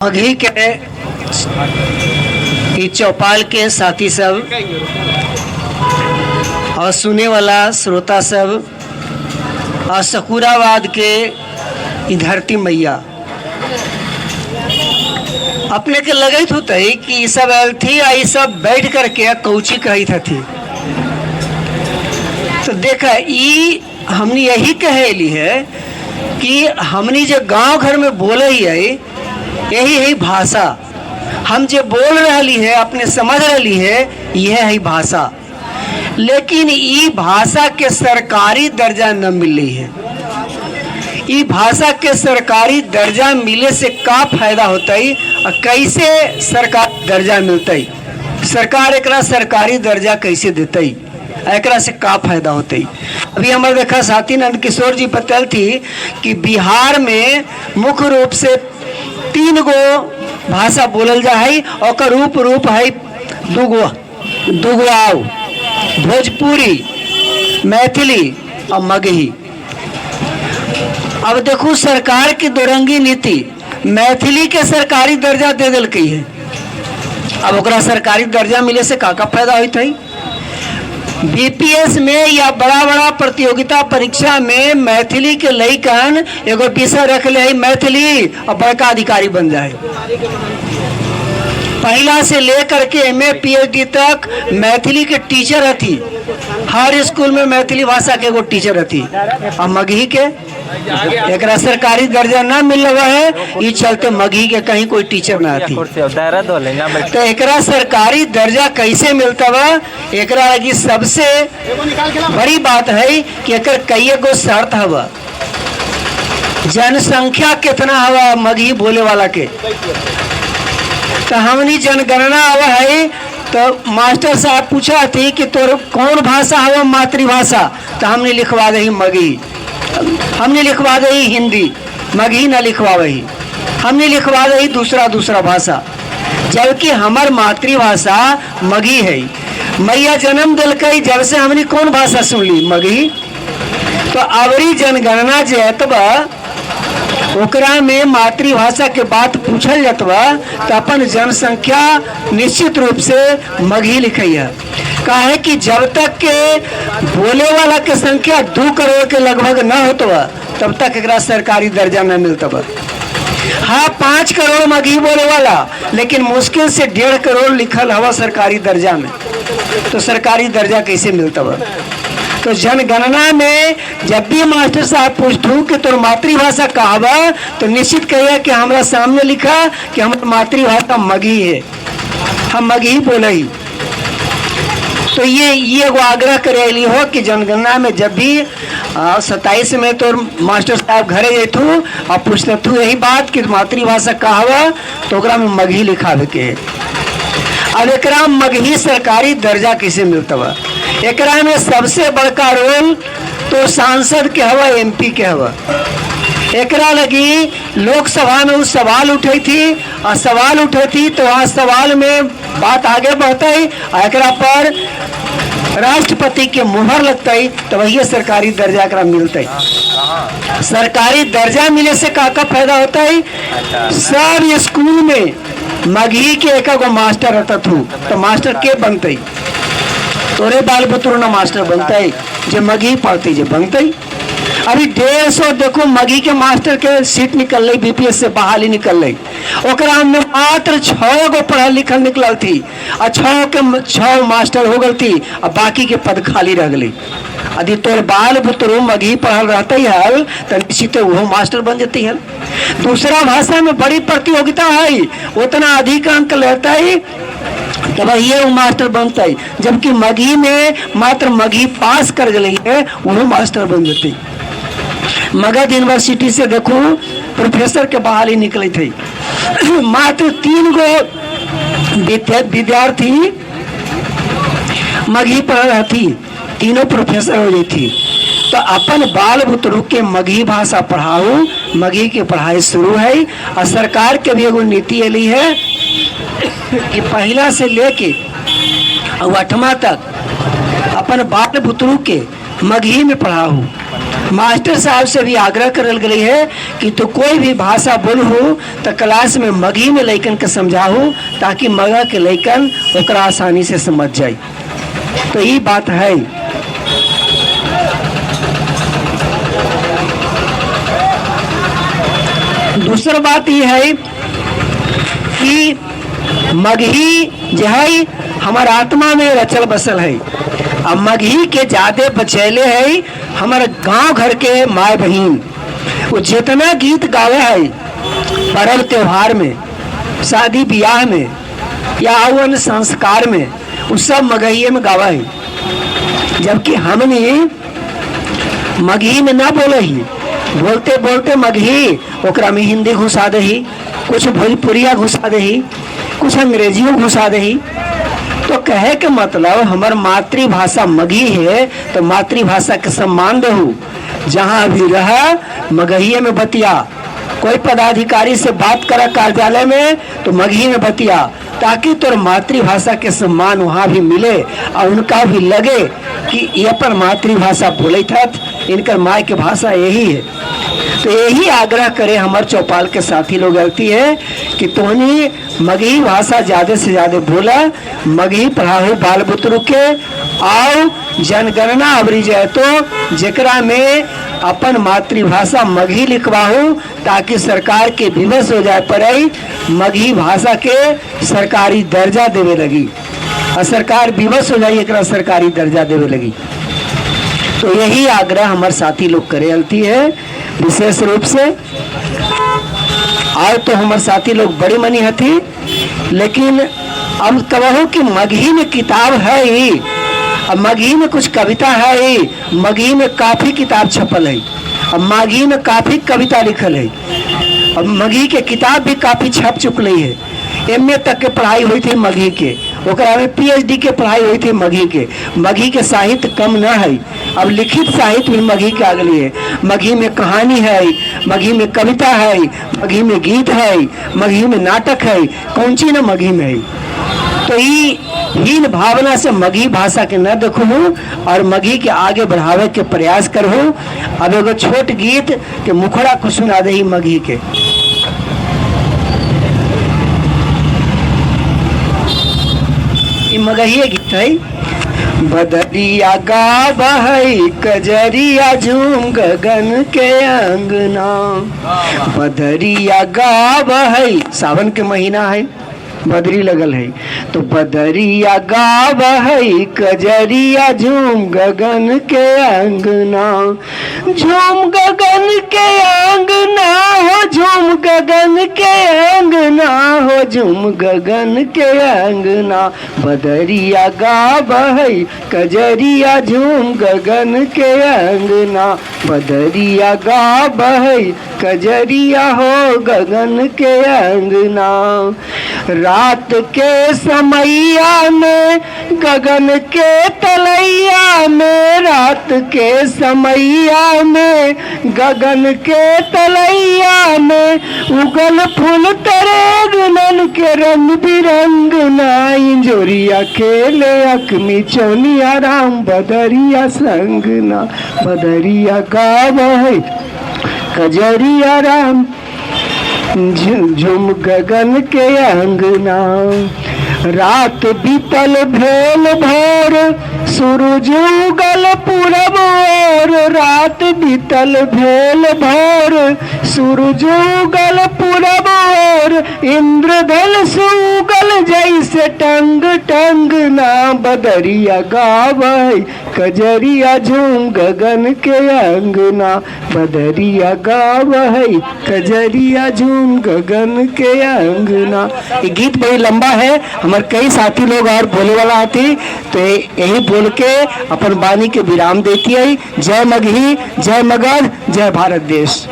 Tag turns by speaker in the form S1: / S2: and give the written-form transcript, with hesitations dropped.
S1: मगही के ई चौपाल के साथी सब और सुने वाला श्रोता सब और सकुराबाद के ई धरती मैया, अपने के लगत होते कि ई सब आयल थी आ ई सब बैठ करके कौची कहत हथी। तो देखा, ई हमनी यही कहेली है कि हमनी जो गांव घर में बोले ही है यही है भाषा। हम जो बोल रही है, अपने समझ रही है, यह है भाषा। लेकिन ई भाषा के सरकारी दर्जा न मिली है। ई भाषा के सरकारी दर्जा मिले से का फायदा होता है और कैसे सरकार दर्जा मिलता है, सरकार एकरा सरकारी दर्जा कैसे देते, एकरा से का फायदा होते। अभी हमारे देखा साथी नंद किशोर जी बतल थी कि बिहार में मुख्य रूप से 3 गो भाषा बोलल जा है और रूप रूप है दूगो दूगो आओ, भोजपुरी, मैथिली और मगही। अब देखो सरकार की दोरंगी नीति, मैथिली के सरकारी दर्जा दे दिलकै है। अब ओकरा सरकारी दर्जा मिले से का का फायदा होता है? बीपीएस में या बड़ा बड़ा प्रतियोगिता परीक्षा में मैथिली के लइकन एगो विषय रख ले है मैथिली और बड़का अधिकारी बन जाए। पहला से लेकर के एम ए पी एच डी तक मैथिली के टीचर हथी। हर स्कूल में मैथिली भाषा के एगो टीचर हथी। और मगही के एकरा सरकारी दर्जा न मिल रहा है, ई चलते मगही के कहीं कोई टीचर ना हथी। तो एकरा सरकारी दर्जा कैसे मिलता बा? एकरा लगी सबसे बड़ी बात है कि एकर कई गो शर्त हवा। जनसंख्या कितना हवा मगही बोले वाला के, तो हमनी जनगणना आवा है तो मास्टर साहब पूछा थी कि तोर कौन भाषा हवा मातृभाषा, तो हमने लिखवा दही मगही, हमने लिखवा दही हिंदी, मगही ना लिखवा वही, हमने लिखवा दही दूसरा दूसरा भाषा, जबकि हमार मातृभाषा मगही है। मैया जन्म दिलकै जब से हमने कौन भाषा सुनली? मगही। तो अवरी जनगणना जे एतबा ओकरा में मातृभाषा के बात पूछल जतबा तो अपन जनसंख्या निश्चित रूप से मगही लिखैया। काहे कि जब तक के बोले वाला के संख्या 2 करोड़ के लगभग न होतबा तब तक एकरा सरकारी दर्जा न मिलतबा। हाँ, 5 करोड़ मगही बोले वाला, लेकिन मुश्किल से 1.5 करोड़ लिखल हवा सरकारी दर्जा में, तो सरकारी दर्जा कैसे मिलता बा? तो जनगणना में जब भी मास्टर साहब पूछतू कि तोर मातृभाषा कहबा, तो निश्चित कहिए कि हमारा सामने लिखा कि हमारा मातृभाषा मगही है, हम मगही बोले। तो ये एगो आग्रह करे अली हो कि जनगणना में जब भी 27 में तो मास्टर साहब घरे जैथू और पूछते तू यही बात कि मातृभाषा कहवा, तो ओकरा में मगही लिखावे के है। अब एकरा मगही सरकारी दर्जा कैसे मिलता बा? एकरा में सबसे बड़का रोल तो सांसद के हवा, एमपी के हवा। एकरा लगी लोकसभा में उस सवाल उठे थी और सवाल उठे थी तो वहाँ सवाल में बात आगे बढ़ते और एकरा पर राष्ट्रपति के मुहर लगता है तो वही सरकारी दर्जा एकरा मिलता है। सरकारी दर्जा मिले से का का फायदा होता है? सब स्कूल में मगही के एक गो मास्टर रहता थू तो मास्टर के बनते? तोरे बाल बुतरू ना मास्टर बनते, जो मगही पढ़ते जो बनते। अभी 150 देखो मगही के मास्टर के सीट निकल रही, बीपीएस से बहाली निकल रही, ओकरा में मात्र 6 गो पढ़ल लिखल निकलल थी और 6 के 6 मास्टर हो गल थी और बाकी के पद खाली रह गई। यदि तोर बाल बुतरू मगही पढ़ल रहते हल तो निश्चित वो मास्टर बन जाते हल। दूसरा भाषा में बड़ी प्रतियोगिता है, उतना अधिक अंक लेता है तब ये वो मास्टर बनता है, जबकि मगही में मात्र मगही पास कर गई है वो मास्टर बन जाते। मगध यूनिवर्सिटी से देखो प्रोफेसर के बहाली निकले थे, मात्र 3 गो विद्यार्थी मगही पढ़ रही थी, तीनों प्रोफेसर हो गई थी। तो अपन बाल बुतरू के मगही भाषा पढ़ाओ, मगही के पढ़ाई शुरू है। और सरकार के भी एगो नीति अली है कि पहला से लेके और 8वां तक अपन बाल बुतरू के मगही में पढ़ाओ। मास्टर साहब से भी आग्रह करल गई है कि तो कोई भी भाषा बोलहु तो क्लास में मगही में लइकन के समझाहू, ताकि मगह के लइकन ओकरा आसानी से समझ जाए। तो ये बात है। दूसरा बात ये है कि मगही जो है हमार आत्मा में रचल बसल है। अब मगही के ज्यादा बचैले है हमारे गांव घर के माए बहन। वो जितना गीत गावे है पर्व त्योहार में, शादी ब्याह में या अन्य संस्कार में, वो सब मगहिये में गावा है। जबकि हमने मगही में ना बोले ही, बोलते बोलते मगही ओकरा में हिंदी घुसा दही, कुछ भोजपुरिया घुसा दही, कुछ अंग्रेजियों घुसा दही। तो कहे के मतलब हमार मातृभाषा मगही है, तो मातृभाषा के सम्मान दहू। जहाँ भी रह मगहिये में बतिया। कोई पदाधिकारी से बात करा कार्यालय में तो मगही में बतिया, ताकि तोर मातृभाषा के सम्मान वहाँ भी मिले और उनका भी लगे कि ये अपन मातृभाषा बोले थत, इनकर माँ के भाषा यही है। तो यही आग्रह करे हमारे चौपाल के साथी लोग गलती है कि तोहनी मगही भाषा ज़्यादा से ज़्यादा बोला, मगही पढ़ाओ बाल बुतरू के। आओ जनगणना अबरी जाए तो जेकरा में अपन मातृभाषा मगही लिखवाहू, ताकि सरकार के विवश हो जाए पर मगही भाषा के सरकारी दर्जा देवे लगी, और सरकार विवश हो जाए एकरा सरकारी दर्जा देवे लगी। तो यही आग्रह हमारे साथी लोग करे हलती है विशेष रूप से। आज तो हमारे साथी लोग बड़ी मनी हथी, लेकिन अब कहूँ कि मगही में किताब है ही, अब मगही में कुछ कविता है ही, मगही में काफ़ी किताब छपल है, अब मगही में काफ़ी कविता लिखल है, अब मगही के किताब भी काफ़ी छप चुकल है। एम ए तक के पढ़ाई हुई थी मगही के, ओकरा में पीएचडी के पढ़ाई हुई थी मगही के। मगही के साहित्य कम न है, अब लिखित साहित्य भी मगही के आगली है। मगही में कहानी है, मगही में कविता है, मगही में गीत है, मगही में नाटक है, कौन चीज न मगही में है। तो ये हीन भावना से मगही भाषा के न देखू और मगही के आगे बढ़ावे के प्रयास करहु। अब एगो छोट गीत के मुखड़ा को सुना दे मगही के। मगहिए गीत है। बदरिया गाब है कजरिया झूम गगन के अंगना, बदरिया गाब है, सावन के महीना है, बदरी लगल है, तो बदरिया गाब है कजरिया झूम गगन के अंगना, झूम गगन के अंगना हो, झूम गगन के अंगना हो, झूम गगन के अंगना, बदरिया गाब है कजरिया झूम गगन के अंगना, बदरिया गाब है कजरिया हो गगन के अंगना। रात के समैया में गगन के तलैया में, रात के समैया में गगन के तलैया में, उगल फूल तरे नन के रंग बिरंग ना, इंजोरिया खेले अकमी चौनिया राम बदरिया संग ना, बदरिया गाव है कजरिया राम झुम गगन के अंगना। रात बीतल भेल भोर सूरज उगल पूरब ओर, रात बीतल भेल भोर सूरज उगल पूरब ओर, इंद्रधनुष उगल जैसे टंग टंग ना, बदरिया गावै कजरिया झूम गगन के अंगना, बदरिया गावै कजरिया झूम गगन के अंगना। ये गीत बड़ी लंबा है, हमारे कई साथी लोग और बोले वाला आती, तो यही बोल के अपन वाणी के विराम देती है। जय मगही, जय मगध, जय भारत देश।